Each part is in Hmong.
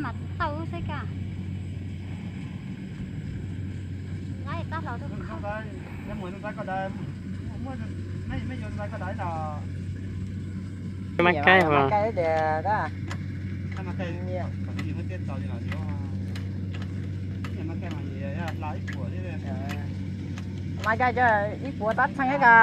Mas tau xwb ka. Nyob tab hlau tus kho. Mas kaij hos. Mas kaij ib puas tab txheej ka.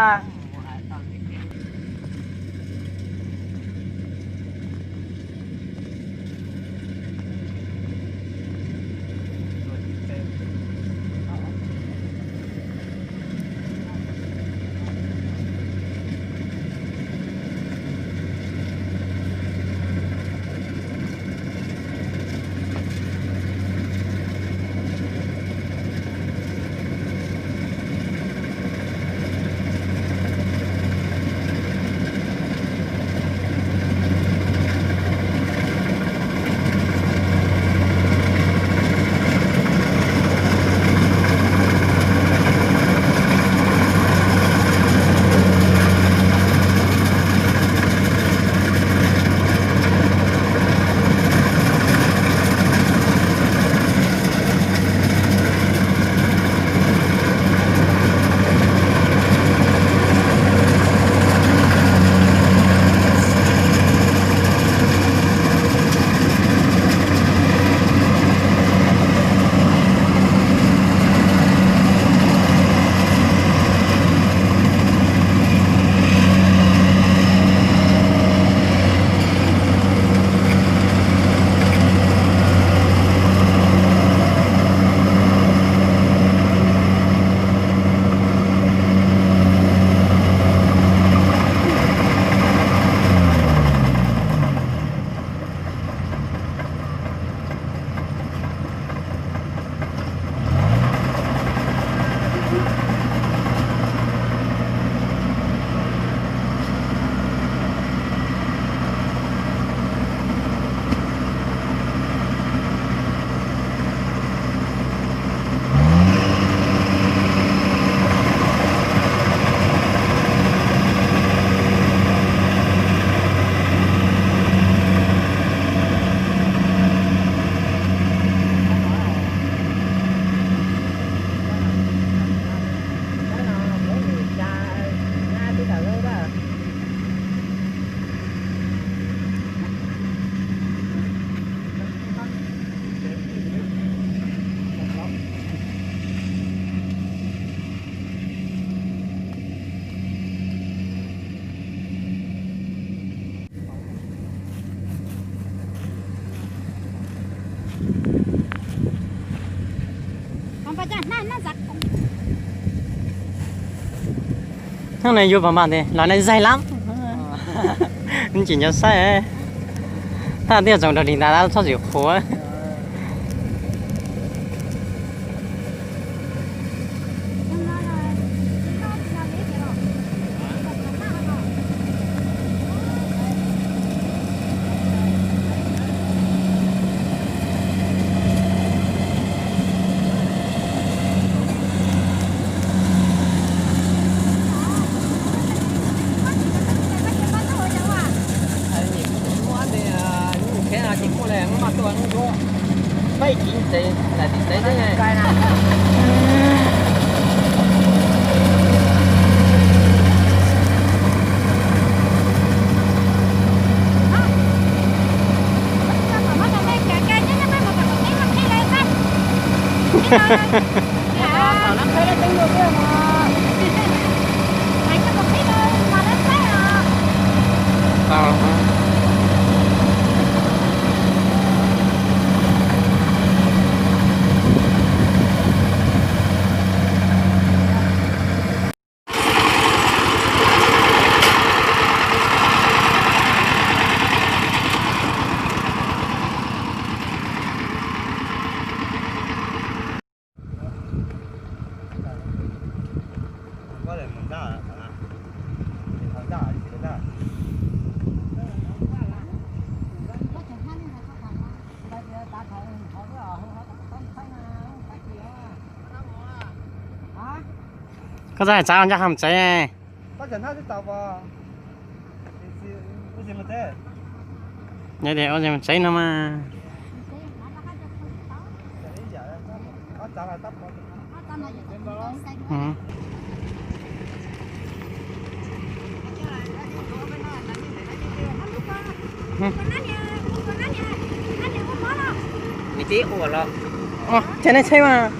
Hnub no yuav pam pam tes los na zaig lab. Tsis nco saib, thaj twb tsoom rau dim tas txhob txwm qhuav. Koj txhob hais tsav, nco qab mus tsev. Nyob tias ua tsev no mas. Nws tib ua los. Ces nej tsheb mas.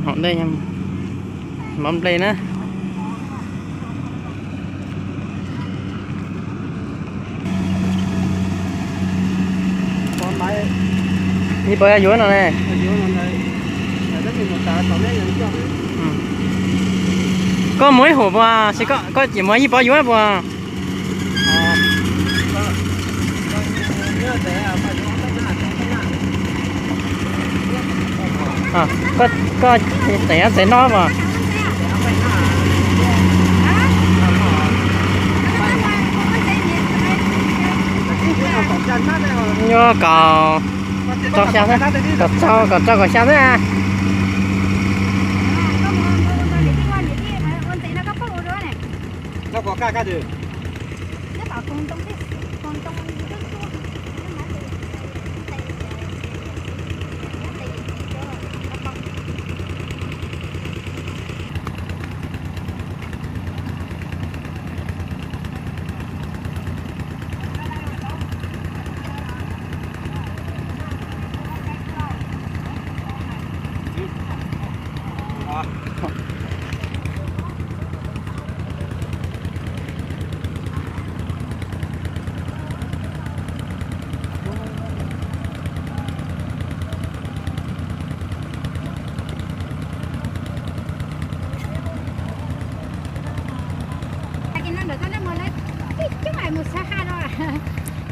Hom dej mov nplej na. Ib puas yuav no ne? Koj muag ib hum puas, koj tsis muag ib puas yuav puas? Koj tseem tsev no puas? Nyuaj kom rau xya xwb, kom rau kom xya xwb.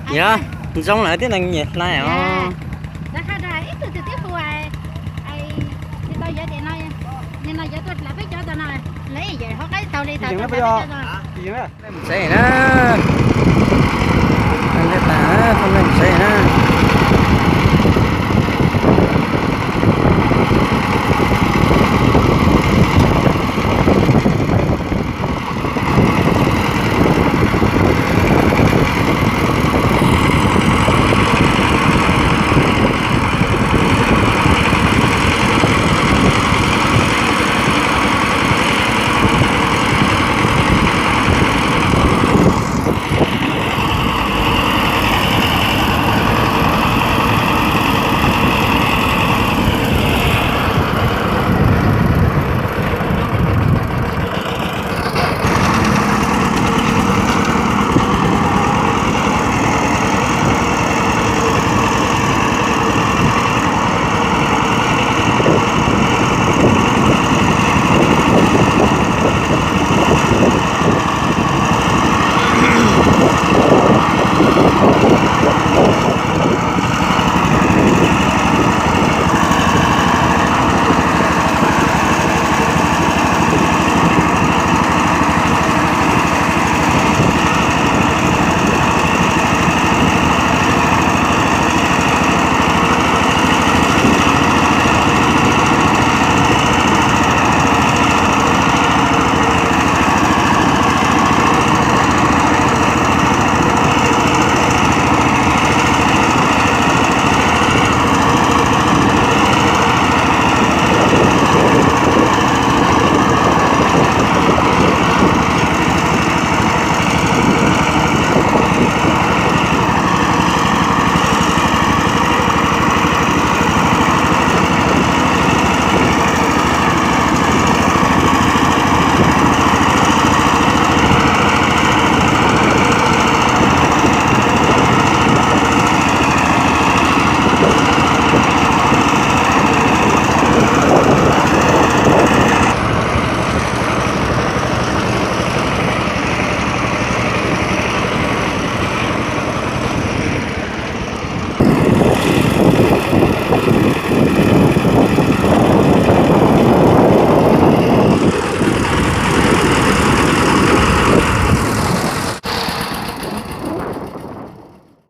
Yog, zoo lawm tib neeg nyiam hlais os. Mus tsev na, tau nej mus tsev na.